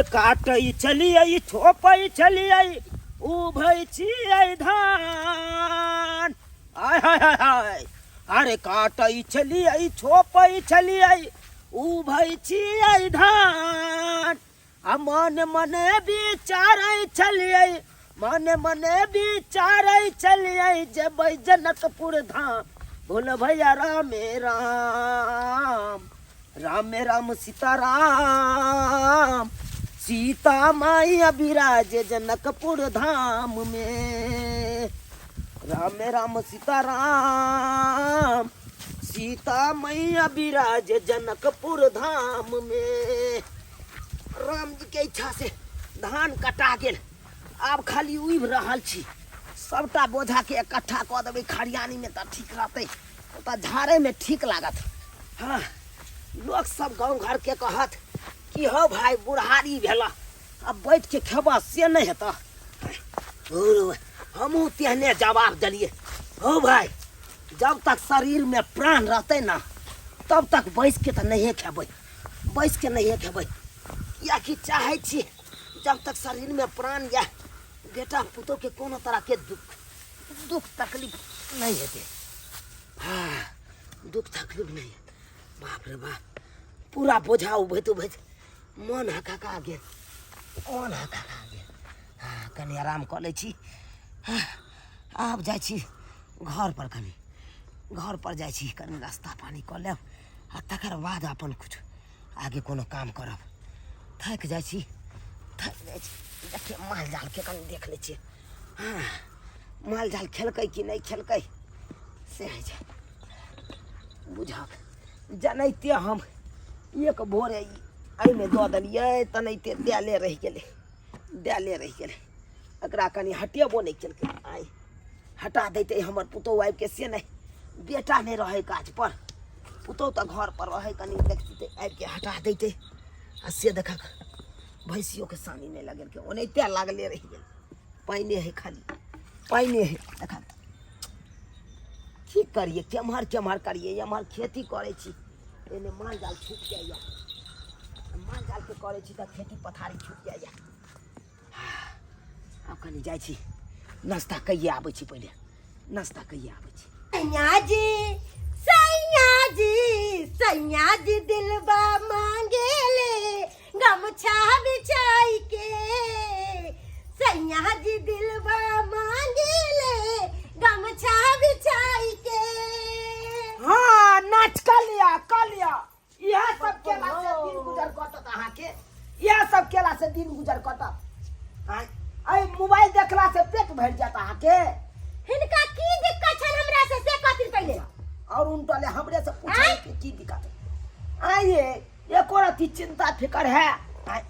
काटै छलियै छोपै छलियै उभै छियै धान आय हाय हाय हाय अरे काटै छलियै छोपै छलियै उभै छियै धान आ मन मने विचारै छलियै मने मने विचारै छलियै जेबै जनकपुर धाम बोल भैया रामे राम रामे राम सीता राम सीता माई अभिराज जनकपुर धाम में रामे राम सीता राम सीता मैया विराज जनकपुर धाम में राम जी के इच्छा से धान कटा गेल आब खाली उबि रहल छी सबटा बोझा के इकट्ठा कऽ देबै खरियानी में तऽ ठीक रहतै ओतऽ झाड़े में ठीक लागत हाँ लोक सब गाँव घर के कहत कि हौ भाई बुढ़ारी भेला अब बैठ के खेबा से नहीं हेतऽ हमहूँ तेहने जवाब देलियै हौ भाई जब तक शरीर में प्राण रहतै ना तब तक बैस के तऽ नहिए खेबै बैस के नहिए खेबै किएकि चाहै छी जब तक शरीर में प्राण यऽ बेटा पुतोहके कोनो तरहके दुख दुख तकलीफ नहि हेतै हाँ दुख तकलीफ नहि हेतै बाप रे बाप पूरा बोझा उभैत उभैत मन हकहका गेल मन हकहका गेल हाँ कनि आराम कऽ लै छी हाँ, आब जाइ छी घर पर कनि घर पर जाइ छी कनि नाश्ता पानी कऽ लेब आ तकर बाद अपन किछु आगे कोनो काम करब थाकि जाइ छी थाकि जाइ छी देखियौ माल जालके कनि देख लै छियै हँ माल जाल खेलकै कि नहि खेलकै से होइ छै बुझक जनैते हम एक भोरे एहिमे दऽ देलियै तनैते देले रहि गेलै देले रहि गेलै एकरा कनि हटेबो नहि केलकै आइ हटा दैतै हमर पुतहु आबिके से नहि बेटा नहि रहै काजपर पुतहु तऽ घरपर रहै कनि देखतै आबिके हटा दैतै आ से देखक भैंसियोके सानी नहि लगेलकै ओनाहिते लागले रहि गेल पानिए हइ खाली पानिए हइ देखा की करियै केम्हर केम्हर करियै एम्हर खेती करै छी एने माल जाल छूटि जाइए माल जालके करै छी तऽ खेती पथारी छूटि जाइए आब कनि जाइ छी नाश्ता कहिए आबै छी पहिले नाश्ता कहिए आबै छी सैया जी सैया जी सैया जी दिलबा मांगे ले गमछा बिछाई के सैया जी दिलबा मांगे ले गमछा बिछाई के हाँ नाच कऽ लिअ कऽ लिअ इएह सब केला से दिन गुजर कटत अहाँके इएह सब केला से दिन गुजर कटत आँय एहि मोबाइल देखला से पेट भरि जायत अहाँके हिनका की दिक्कत छनि हमरा से से कहथिन पहिले और उनटले हमरे से पूछे कि की दिक्कत है आइए एको रति चिंता फिकर है आँय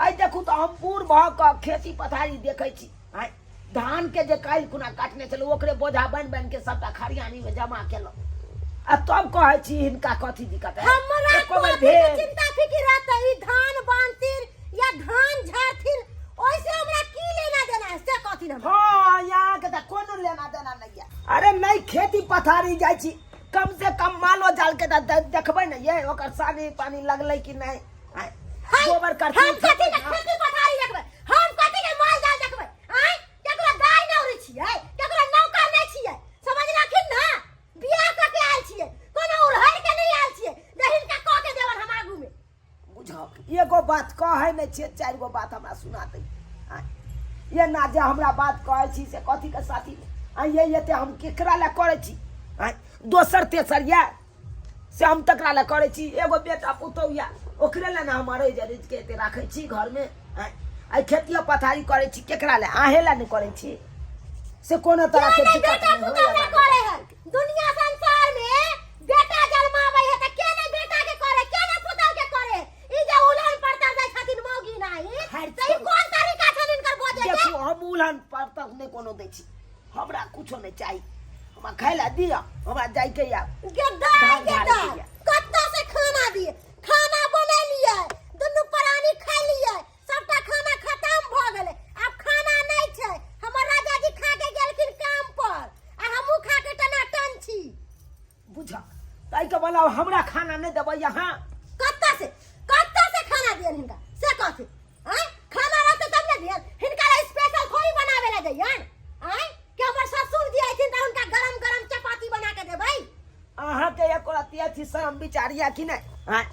आइ देखू तऽ हम बूढ़ भऽ कऽ खेती पथारी देखै छी आँय धान के जे काल्हि खुना काटने छलै ओकरे बोझा बान्हि बान्हि के सबटा खरियानी में जमा केलहुँ आ तब कहै छी हिनका कथी दिक्कत है हमरा एको बेर कथी के भेल चिंता फिकिर रहतै ई धान बान्हथिन या धान झाड़थिन ओइसे हमरा की लेना देना है से कहथिन हमरा हाँ यहाँ के तऽ कोनो लेना देना नहीं है अरे नहीं खेती पथारी जाइ छी कम से कम मालो जाल के तऽ देखबै ने ये ओकर सानी पानी लगलै कि नहीं आँय, हाय, गोबर करथिन हम कथी के खेती पथारी देखबै हम कथी के माल जाल देखबै आँय केकरो गाय नौरी छियै केकरो नौकर नहि छियै समझलखिन ना बियाह कऽ के आयल छियै कोनो उड़हर के नहि आयल छियै जे हिनका कऽ के देबन हम आगू में बुझक एगो बात कहै नहि छियै चारि गो बात हमरा सुना दै आँय, एना जे हमरा बात कहै छी से कथीके साथी आँय ये एते हम केकरा लए करै छी आँय दोसर तेसर यऽ से हम तकरा लए करै छी एगो बेटा पुतहु यऽ ओकरे लए ने हम अरैज अरैजके एते राखै छी घरमे आँय आइ खेतियो पथारी करै छी केकरा लए अहेँ लए नहि करै छी से कोनो तरहके के नहि दिक्कत बेटा नहि पुतहु होइए नहि करे है दुनिया संसार में बेटा जन्माबै है त के नहि बेटा के करे के नहि पुतहु के करे ई जे उलहन पड़तर जाइ छथिन मौगी नाही हर त ई कोन तरीका छनि हिनकर बजै के देखू हम उलहन पर तक नहि कोनो दै छी हमरा कुछो नहि चाही हमरा खाय लए दिअ हमरा जाइके यऽ गेदा धान गेदा झाड़ैके यऽ। कत्ता से खाना दिए खाना बनेलिए दुनू प्राणी खैलिए सबटा खाना खत्म भ गेलै आब खाना नहि छै हमर राजा जी खा के गेलखिन काम पर आ हमहूँ खा के टनाटन छी बुझ ताहिके बदला हमरा खाना नहि देबै अहाँ कत्ता से कत्ता से खाना दियन हिनका से कहथिन हम विचार यऽ कि नहि? आँय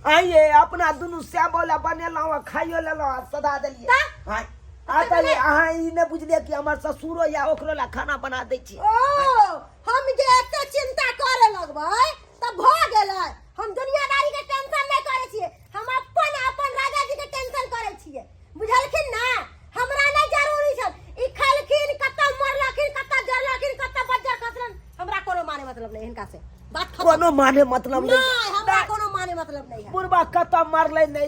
आँय ये अपना दुनू सेबो लए बनेलहुँ आ खाइयो लेलहुँ आ सधा देलियै। तऽ? आँय आ तऽ ये अहाँ ई नहि बुझलियै कि हमर ससुरो या ओकरो लए खाना बना दै छी। ओ हम जे एते चिंता करे लगबै तऽ भऽ गेलै। हम दुनियादारी के टेंशन नहि करै छियै, हम अपन अपन राजा जी के टेंशन करै छियै, बुझलखिन ना? हमरा नहि जरूरी छल ई खलखिन कतऽ, मरलखिन कतऽ, जरलखिन कतऽ, बज्जर खसलन, हमरा कोनो माने मतलब नहीं हिनका से बात खत्म। कोनो माने मतलब नहीं, हमरा कोनो माने मतलब नहीं है। बुढ़बा कतऽ मरलै नहि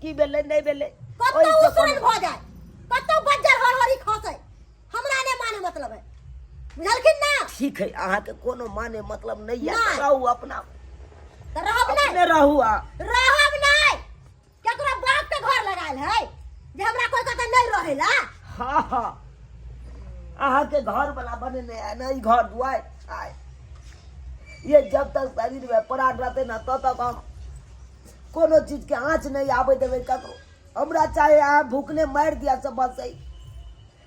की भेलै नहि भेलै, कतऽ ओहिसँ उसरन कोनो भऽ जाए, कतऽ बज्जर हरहरी खसै, हमरा नहि माने मतलब है, बुझलखिन ना? ठीक है, अहाँके कोनो माने मतलब नहीं है। नहि। रहू अपना। तऽ रहब नहि। अपने रहू आ रहब नहीं। केकरो बाप के घर लगायल है जे हमरा कोई कहता नहीं रहेला? हाँ हाँ, अहाँके घर वाला बनेने है ना ई घर दुआरि। आय ये जब तक शरीर में प्राण रहते ना तब तक हम कोनो चीज के आँच नहीं आबे देबै ककरो। हमरा चाहे अहाँ भूखले मारि दिया सब बस है,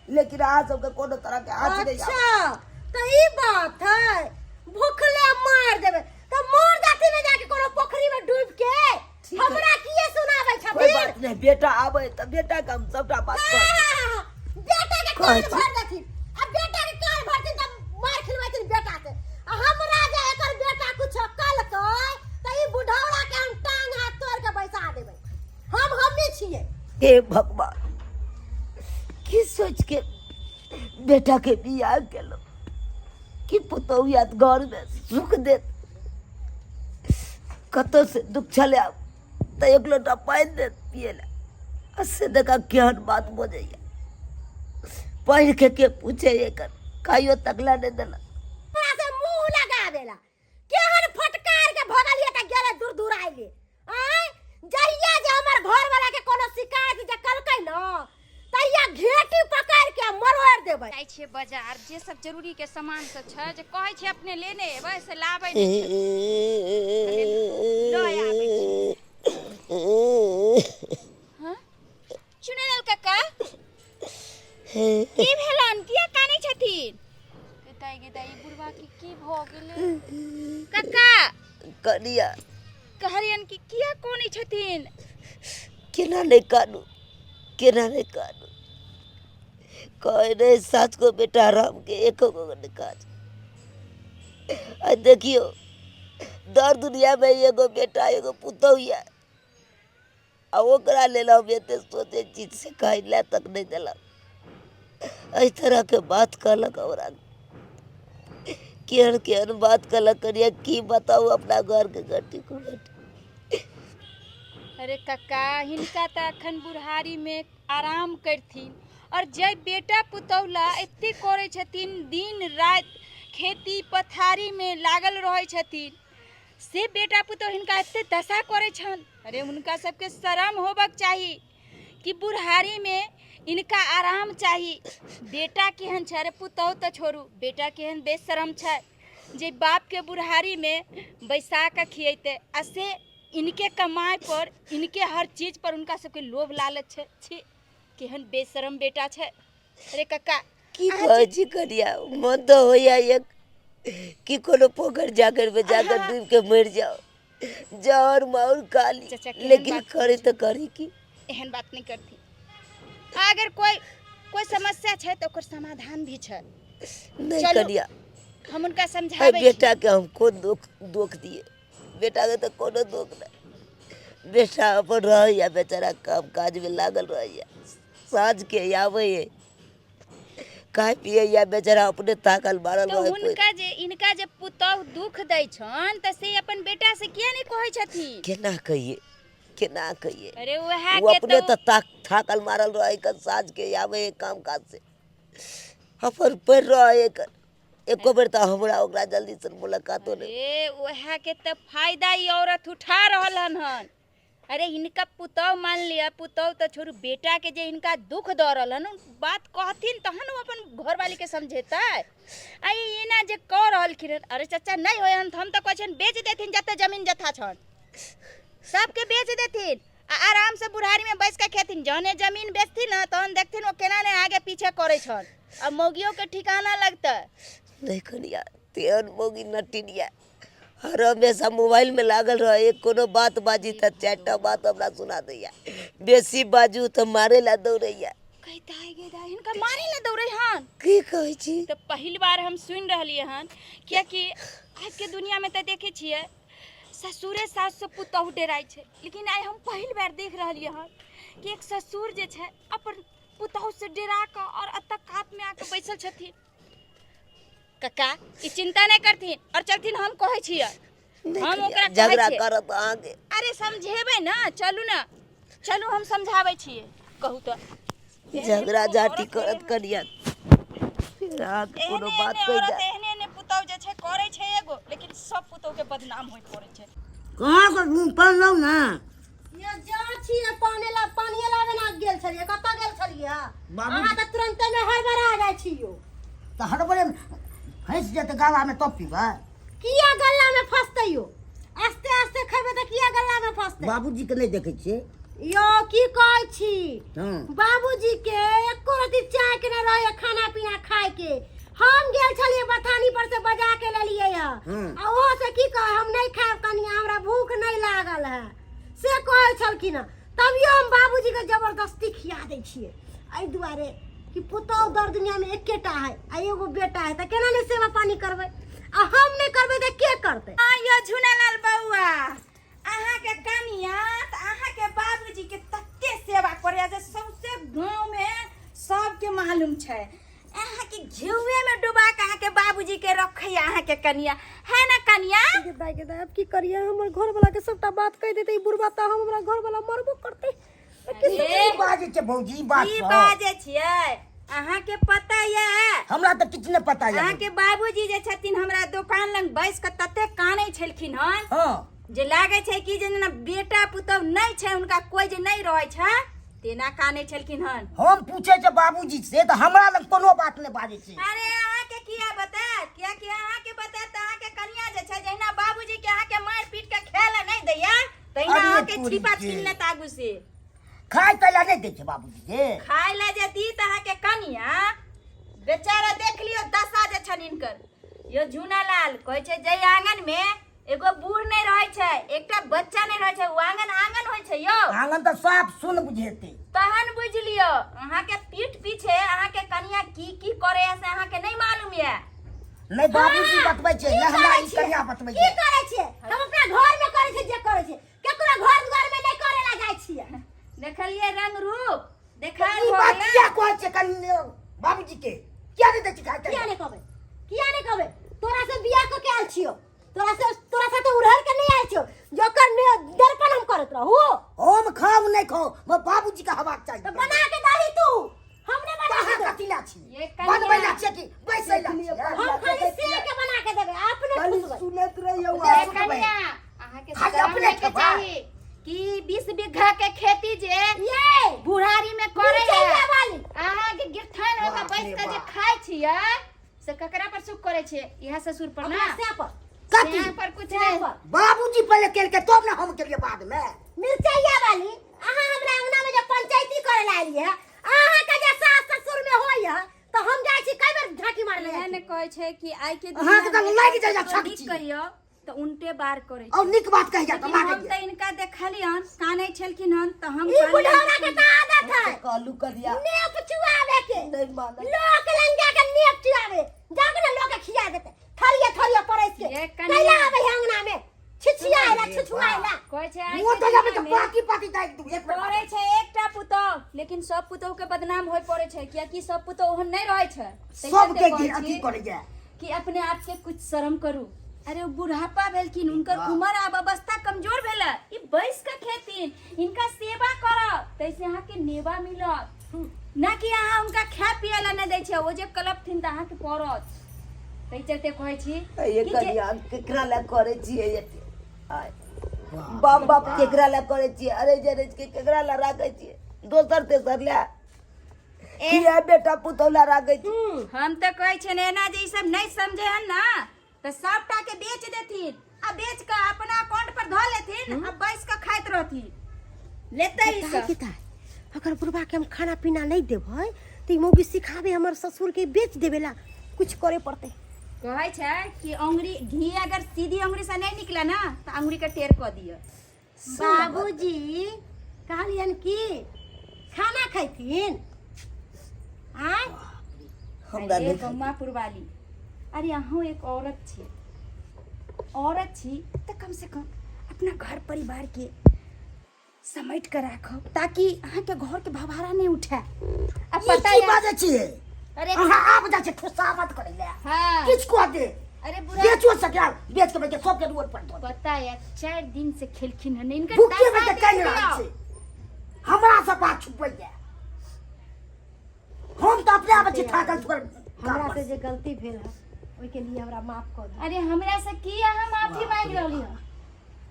लेकिन अहाँ सबके कोनो तरह के आँच नहीं आबे। अच्छा तो ई बात है, भूखले मार देबे तो मर जाती ना जाके कोनो पोखरी में डूब के। ठीक है। हमरा किए सुनाबै कोई छथिन? बात नहीं, बेटा आबे तऽ बेटा के हम सबटा बात कहब। बेटा के कहै कान छी। भर देथिन आ बेटा के कान भरथिन तऽ मार खिलबैथिन बेटा से। आ हमरा जे एकर बेटा कुछ कलकै तऽ ई बुढ़ौरा के हम टांग हाथ तोड़ के बैसा देबै। हम हमही छियै। हे भगवान, की सोच के बेटा के बियाह केलहुँ कि पुतहु आयत घर में सुख देत, कतौ से दुख छलै आब तऽ एक लोटा पानि देत पियै लए, आ से देखा केहन बात बजैया। पढ़ि के के पूछे एकर, खाइयो तक लए नहि देलक। हमरा से मुंह लगावेला केहन फटकार के भगलिए त गेले दूर दूर आइले। आय जहिया जे हमर घर वाला के कोनो शिकायत जे कलकै न तहिया घेटी पकड़ के मरोड़ देबै। जाइ छियै बाजार, जे सब जरूरी के सामान सब छै जे कहै छै अपने लेने एबै से लाबै नहि छै, लऽ आबै छी। हँ चुनेलाल काका, की भेलन? किया कानै छथिन? गेदाइ गेदाइ, ई बुढ़वा के की भऽ गेलै? काका। कनिया। कहलियन कि किया कानै छथिन? केना नहि कानू, केना नहि कानू? कहै नहि सात गो बेटा राम के एको गो नहि काज। आ देखियौ दर दुनिया में एगो बेटा एगो पुतहु यऽ, आ ओकरा लेल हम एते सोचै छी से कहै लए तक नहि देलक। एहि तरहके बात कहलक हमरा, केहन केहन बात कहलक। कनिया की बताउ अपना घरके घटी कुघटी। अरे कक्का, हिनका तऽ अखन बुढ़ारीमे आराम करथिन, और जे बेटा पुतौह ला एते करै छथिन, दिन राति खेती पथारीमे लागल रहै छथिन, से बेटा पुतौह हिनका एते दशा करै छनि। अरे हुनका सबके शरम होबक चाही कि बुढ़ारीमे इनका आराम चाही। बेटा केहन छै, अरे पुतौह तऽ छोड़ू, बेटा केहन बेशरम छै जे बापके बुढ़ारीमे बैसा कऽ खियेतै, आ से इनके कमाइ पर इनके हर चीज पर हुनका सबके लोभ लालच छै। छी, केहन बेशरम बेटा छै। अरे कक्का, की कहै छी कनिया, मन तऽ होइया एक कि कोनो पोखरि जाकर में जाकर डूब के मरि जाओ, जहर माउर खा ली, चाचा, केहन लेकिन बात करे तऽ करी की? एहन बात नहीं करती। अगर कोई कोई समस्या छै तऽ ओकर समाधान भी छै। नहीं चलू, कनिया, हम हुनका एहि समझाबै छी। बेटा के हम कोन दुख दुख दिए? बेटा के तऽ कोनो दुख नहि। बेटा अपन रहैया बेचारा काम काज में लागल रहैया, साँझ के आबैया, खाय पियैया, बेचारा अपने थाकल मारल तऽ रहै कोइ। हुनका जे इनका जे पुतौह दुख दै छनि तऽ से अपन बेटा से किया नहि कहै छथिन? केना कहिए, केना कहिए? अरे वएह ओ के अपने तऽ तऽ थाकल मारल रहै कन, साँझ के आबै है काम काज से, अपन पड़ि रहै कन, एको बेर तऽ हमरा ओकरा जल्दी से मुलाकातो नहि। अरे वएह के तऽ फायदा ई औरत उठा रहल हन हन। अरे हिनका पुतौह मान लिअ, पुतौह तऽ छोड़ू, बेटा के जे हिनका दुख दऽ रहल हन, बात कहथिन तहन ओ अपन घरवाली के समझेतै। आ ई एना जे कऽ रहलखिन हन, अरे चाचा नहि होइ हन तऽ हम तऽ कहै छियनि बेच देथिन जते जमीन जथा छनि सबके बेच देथिन आ आराम से बुढ़ारी में बैस के खेथिन। जहने जमीन बेचथिन ने तहन देखथिन ओ केना ने आगे पीछे करै छनि, आ मौगियो के ठिकाना लगतै। नहीं कनिया, तेहन मौगी नटिन यऽ, हर हमेशा मोबाइलमे लागल रहै, कोनो बात बाजी तऽ 4 टा बात हमरा सुना दैया, बेसी बाजू तऽ मारे ला दौड़ैया। कहता है गे दाइ, हिनका मारे ला दौड़ै हन? की कहै छी? तऽ पहिल बार हम सुनि रहलियै हन, कियाकि आजके दुनियामे तऽ देखै छियै ससुरे सास से पुतहु डराइ छै, लेकिन आइ हम पहिल बार देख रहलियै हन कि एक ससुर जे छै अपन पुतहु से डरा कऽ और एतऽ कातमे आके बैसल छथिन। कक्का, ई चिंता नहि करथिन और चलथिन, हम कहै छियै, हम ओकरा कहै झगड़ा छियै। करत अहाँके। अरे समझेबै ने, चलू ने, चलू, हम समझाबै छियै। कहू तऽ। झगड़ा झाटी करत कनिया, फिर अहाँके कोनो एहने बात एहने कहि औरत जायत। एहने एहने पुतहु जे छै करै छै एगो, लेकिन सब पुतहु के बदनाम होइत पड़ै छै। कहाँ के पढ़लहुँ ने? ये जा छियै पानी ला, पानिये लाबे ना गेल छलियै। कतऽ गेल छलियै? बाबू- अहाँ तऽ तुरंते में हड़बड़ा जाइ छी यौ। तऽ हड़बड़े फँसि जेतै गालामे तब पीबै। किया गल्ला में फंसतै यौ? आस्ते आस्ते खेबै तऽ किया गल्ला में फंसतै? बाबूजीके नहि देखै छियै? यौ, की कहै छी? हँ। बाबूजी के एको रति चाय के नहि रहै खाना पीना खाय के। हम गेल छलियै बथानी पर से बजा के लेलियै है। आ ओहो से की कहै, हम नहि खायब कनिया, हमरा भूख नहि लागल है, से कहै छलखिन हँ। तभियो हम बाबूजी के जबरदस्ती खिया दै छियै, एहि दुआरे कि पुतहु दर दुनिया में एकेटा है आ एगो बेटा है, तऽ केना नहि सेवा पानी करबै? आ हम नहि करबै तऽ के करतै? आयो झुनालाल बौआ, अहाँके कनिया तऽ अहाँके बाबूजी के तते सेवा करैया जे सौंसे गाँव में सबके मालूम छै। अहाँके घिउए में डुबा के अहाँके बाबूजी के रखैया अहाँके कनिया, है ना कनिया? गे दाइ, गे दाइ, आब की करियै? हमर घरवला के सबटा बात कहि देतै ई बुढ़बा तऽ हम हमरा घरवला मरबो करतै। की बाजै छै भौजी ई बात की सब? बाजै छियै? अहाँके पता यऽ? हमरा तऽ किछु नहि पता यऽ। अहाँके बाबूजी जे छथिन हमरा दोकान लग बैस कऽ तते कानै छलखिन हन जे लागै छै कि जे जेना बेटा पुतहु नहि छै, हुनका कोइ जे नहि रहै छै, तेना कानै छलखिन हन। हम पूछै छै बाबूजी से तऽ हमरा लग कोनो बात नहि बाजै छै। अरे अहाँके किया बतायत? कियाकि अहाँके बतायत तऽ अहाँके कनिया जे छै, जहिना बाबूजी के अहाँके मारि पीट के खाय लए नहि दैया, तहिना अरे अहाँके तोरी छिपा के। छीन लेत आगू से। खाय तै लए नहि दै छै बाबूजी के? खाय लए जे दी तऽ अहाँके कनिया बेचारा, देख लियौ दशा जे छनि हिनकर। यो झूनालाल, कहै छै जै आंगन में एगो बूढ़ नहि रहै छै, एकटा बच्चा नहि रहै छै, ओ आंगन आंगन होइ छै यौ? आंगन तऽ साफ सुन बुझेतै। तहन बुझि लियौ, अहाँके पीठ पीछे अहाँके कनिया की की करैया से अहाँके नहि मालूम यऽ। नहि बाबूजी बतबै छै, की नहि हमरा करै ई छियै? कनिया बतबै की छै। करै छियै? हम अपना घर में करै छियै जे करै छियै, केकरो घर दुआर में नहि करे ला जाइ छियै। देखलियै रंग रूप देखायल ई भऽ बात गेलै। किया कहै छै कनिया बाबूजी के? किया नहि दै छै खाय? किया नहि कहबै? किया नहि कहबै? तोरा से बियाह कऽ के आयल छियौ, तोरा से, तोरा साथे उड़हर के नहीं आयल छियौ जोकर ने दर्पण हम करत रहू। हम खाऊ नहि खाऊ, मगर बाबूजी के हवा चाही। तो बना के दही तू, हम नहीं बना कहाँ के देबै। कथी ला छी? ये कनिया। बनबै ला छियै कि बैसै ला छियै? हम खाली सेक के बना के देबै, अपने खाली ठुसबै। सुनैत रहियौ। ये सुतबै। कनिया, अहाँके खाली शरम अपने होइके खेबै। चाही कि 20 बीघा के खेती जे ये बुढ़ारी में करे मिरचैया वाली। अहाँके गिरथान होके बाप बैस रे के जे बाप। खाइ छियै से ककरा पर सुख करै छियै? इएह ससुर पर ना? अपना से पर। कथी? से पर कुछ से नहीं। पर। बाबूजी पहिले केलकै तब ने हम केलियै बाद में। मिरचैया वाली, अहाँ हमरा अंगना में जे पंचायती करे ला एलियै, अहाँ के जे सास ससुर में होइया तऽ हम जाइ छी कई बेर झांकी मारले इएह जाइ ने छी। कहै छै कि आइ के अहाँके तऽ दुनियामे लागि जाइए ककरो नीक छकची। कहियौ तऽ उल्टे बार करै और छै। नीक बात कहि जात लेकिन हम लागैए। तऽ इनका देखलियन कानै छलखिन हन तऽ हम ई कहलियनि बुढ़ौरा के तऽ आदत है कहलू कनिया, नेप चुआवे के। नहि मानत। लोक लंगा के नेप चुआवे जाके ने, लोक के खिया देते थरिया थरिया परस के। ये कनिया। कैला आवे है अंगना में छिछियाइला छुछुआइला? कहै छै आइ मुँह के तो जाबे तऽ दुनियामे पाकी पाकी दागि दू एक बेर। करै छै एकटा पुतोह, लेकिन सब पुतोह के बदनाम होय पड़ै छै, कियाकि सब पुतोह ओहन नहि रहै छै। ताहि सबके चलते कहै अथी छी करैए कि अपने आप के कुछ शर्म करू। अरे ओ बुढ़ापा भेलखिन, हुनकर उम्र आब अवस्था कमजोर भेलै, ई बैस के खेथिन, हिनका सेवा करब तैसे अहाँके नेवा मिलत ना, कि अहाँ हुनका खाय पिए ला नहि दै छियै, ओ जे कलपथिन तऽ अहाँके पड़त। ताहि चलते कहै छी ये कि जे कनिया, केकरा लए करै छियै एते? आय बाप बाप, केकरा लए करै छियै? अरे जे के केकरा लए राखै छियै? दोसर तेसर लए किया बेटा पुतहु लए राखै छियै? हम तऽ कहै छियनि एना जे ई सब नहि समझे हन ना तऽ सबटा के बेच देथिन आ बेच के अपना अकाउंट पर धऽ लेथिन आ बैस के खाइत रहथिन, लेतै ई ताई सब। के ताई, अगर बुढ़बा के हम खाना पीना नहीं देबै तऽ ई मौगी सिखाबे हमर ससुर के बेच देबेला। कुछ करे पड़तै। कहै छै कि अंगुरी घी अगर सीधी अंगुरी से नहीं निकले ना तो अंगुरी के टेढ़ कऽ दिअ। बाबूजी कहलियन कि खाना खैथिन आँय? हमरा अरे नहि गम्मा पुरवाली, अरे अहूँ एक औरत छी, औरत छी तऽ कम से कम अपना घर परिवार के समेट के राखब ताकि अहाँके घर के भभारा नहीं उठे। आ ई पता की है बाजै छियै? अरे अहाँ आब जाइ छै खुशामद करै लए। हाँ। किछु कऽ दे। अरे बुरा बेचो सके, बेच के बेच सबके रोड पर दऽ दे। पता है 4 दिन से खेलखिन हन इनकर भूखे दशा में कहि देख रहल लियौ। छै, हमरा से बात छुपैया। हम तऽ अपने आबै छी थाकल थुकल। हमरा से जे गलती भेल है ओहिके लिए हमरा माफ कऽ दिअ। अरे हमरा से की अहाँ माफी मांगि रहली हन?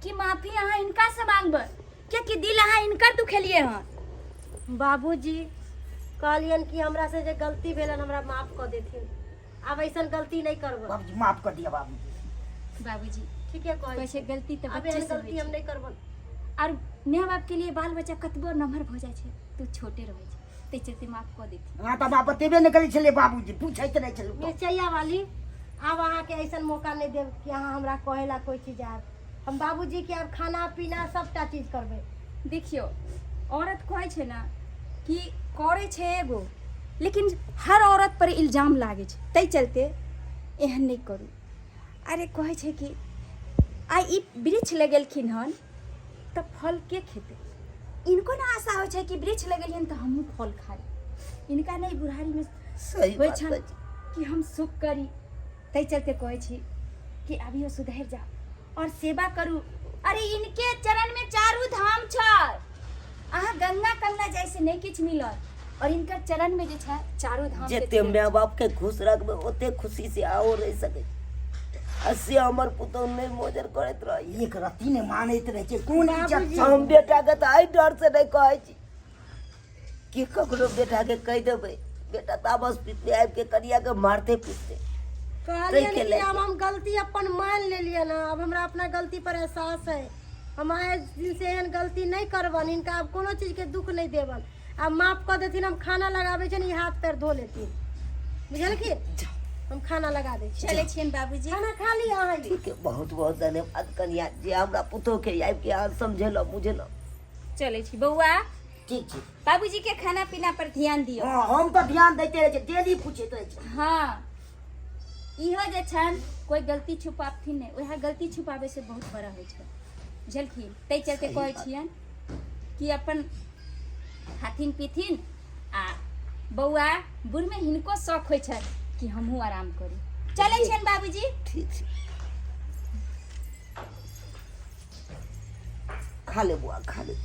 कि माफी अहाँ इनका से मांगबै? कियाकि दिल अहाँ इनकर दुखेलिए हन। बाबूजी कहलियन कि हमरा से जे गलती भेलन हमरा माफ कऽ देथिन, आब ऐसन गलती नहीं करबै। बाबूजी माफ कर दिया बाबूजी। बाबूजी ठीके कहै कहै छै गलती तऽ आब बच्चे एहन से गलती होइ हम छै। नहीं करबन। और माय बाप के लिए बाल बच्चा कतबो नमहर भऽ जाइ छै तो छोटे रहै छै, ताहि चलते माफ कऽ देथिन। अहाँ तऽ बाप बतेबे नहि करै छलै बाबूजी, पूछैत रहै छलै। मिरचैया वाली, आब अहाँके ऐसन मौका नहीं देब कि अहाँ हमरा कहे ला कोई चीज आयब। हम बाबूजी के आब खाना पीना सबटा चीज करबै। देखियौ औरत कहै छै ने कि करै छै एगो, लेकिन हर औरत पर इल्जाम लागै छै, ताहि चलते एहन नहि करू। अरे कहै छै कि आइ ई वृक्ष लगेलखिन हन तऽ फल के खेतै? इनको ने आशा होइ छै कि वृक्ष लगेलियन तऽ हमहूँ फल खाइ। इनका नहि बुढ़ारीमे सही होइ बात छनि कहै छी। कि हम सुख करी, ताहि चलते कहै छी कि अभियो सुधरि जाउ और सेवा करू। अरे इनके चरण में चारू धाम छै, अहाँ गंगा कमला जाइ से नहि किछु मिलत, और इनकर चरण में जे छै चारू धाम के जते तीर्थ। माय बाप के खुश रखबै ओते खुशी से आओ रहि सकै छी। आ से हमर पुतहु नहि मोजर करैत रहैया। एक रत्ती नहि मानैत रहै छै, कोन इज्जत छै? हम बेटा के तऽ एहि डर से नहि कहै छी कि ककरो बेटा के कहि देबै, बेटा तामस पीतते आबि के कनिया के मारते पीटते। कहलियन ताहिके कि लए आब हम गलती अपन मान लेलियन हँ, अब हमरा अपना गलती पर एहसास है, हम आइ दिन से एहन गलती नहीं करबन, इनका आब कोनो चीज के दुख नहीं देबन। आब माफ कऽ देथिन। हम खाना लगाबै छियनि, ई हाथ पैर धो लेथिन, बुझलखिन? हम खाना लगा दै छी। चलै छियनि बाबूजी। खाना खा लिअ अहाँ। ठीक है, बहुत बहुत धन्यवाद कनिया जे हमरा पुतहु के आबि के अहाँ समझेलहुँ बुझेलहुँ। चलै छी बौआ। ठीक छै। बाबूजी के खाना पीना पर ध्यान दियौ। हाँ, हम तऽ ध्यान दैते रहै छियै, डेली पूछैत रहै छियै। हाँ इहो जे छनि कोई गलती छुपाबथिन नहि, वएह गलती छुपाबै से बहुत बड़ा होइ छै, बुझलखिन? ताहि चलते सही कहै बात। छियनि कि अपन खाथिन पीथिन। आ बौआ बूढ़मे हिनको शौक होइ छनि कि हमहूँ आराम करी। चलै छियनि बाबूजी। ठीक छै, खा ले बुआ, खा ले,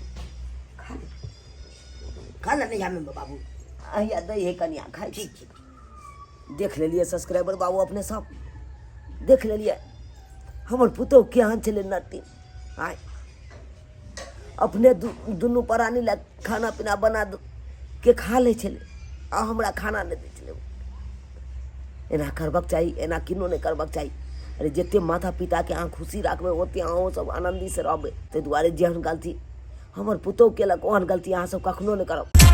खा ले। खा ले नहीं हमें बाबू। अहिया दै है कनिया, खाइ छी। ठीक छै। देख लेलियै सब्सक्राइबर बाबू, अपने सब देख लेलियै हमर पुतोहु केहन छलै नटी। आय अपने दुनू प्राणी लए खाना पीना बना के खा लै छलै आ हमरा खाना नहि दै छलै। एना करबाक चाही? एना किनो नहि करबाक चाही। अरे जते माता पिताके अहाँ खुशी राखबै ओते अहूँ सब आनन्दीसँ रहबै। ताहि दुआरे जेहन गलती हमर पुतोहु केलक ओहन गलती अहाँ सब कखनो नहि करब।